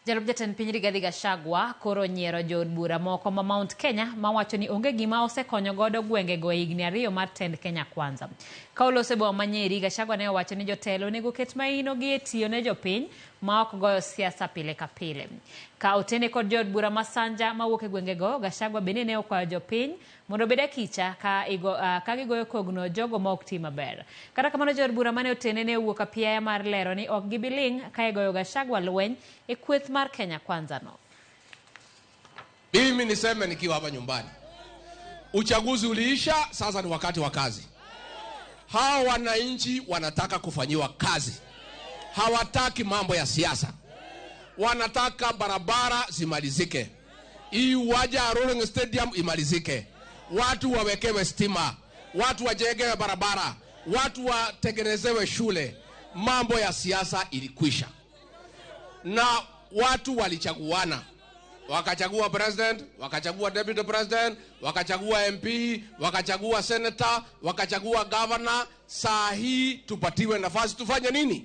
Jalup jatend piny Rigathi Gachagua koro onyiero jood bura moko ma Mount Kenya mawacho ni onge gima osekonyo godo gwengego e higni 2 mar tend Kenya Kwanza. Ka oloso e boma ma Nyeri, Gachagua ne owacho ni jotelo onego oket maino gi e tiyo ne jopiny ma ok goyo siasa pile ka pile. Ka otene kod jood bura ma Sanja mawuok e gwengego, Gachagua bende ne okwayo jopiny mondo obed akicha ka gigoyo kogno jogo ma ok ti maber. Kata kamano jood bura mane otene ne owuok apiaya mar lero ni ok gibi ling' ka igoyo Gachagua lweny e kweth mar Kenya Kwanza no. Mimi niseme nikiwa hapa nyumbani, uchaguzi uliisha, sasa ni wakati wa kazi. Hawa wananchi wanataka kufanyiwa kazi, hawataki mambo ya siasa, wanataka barabara zimalizike, hii uwanja ya Rolling Stadium imalizike, watu wawekewe stima, watu wajengewe barabara, watu watengenezewe shule. Mambo ya siasa ilikwisha, na watu walichaguana, wakachagua president, wakachagua deputy president, wakachagua MP, wakachagua senator, wakachagua governor. Saa hii tupatiwe nafasi tufanye nini?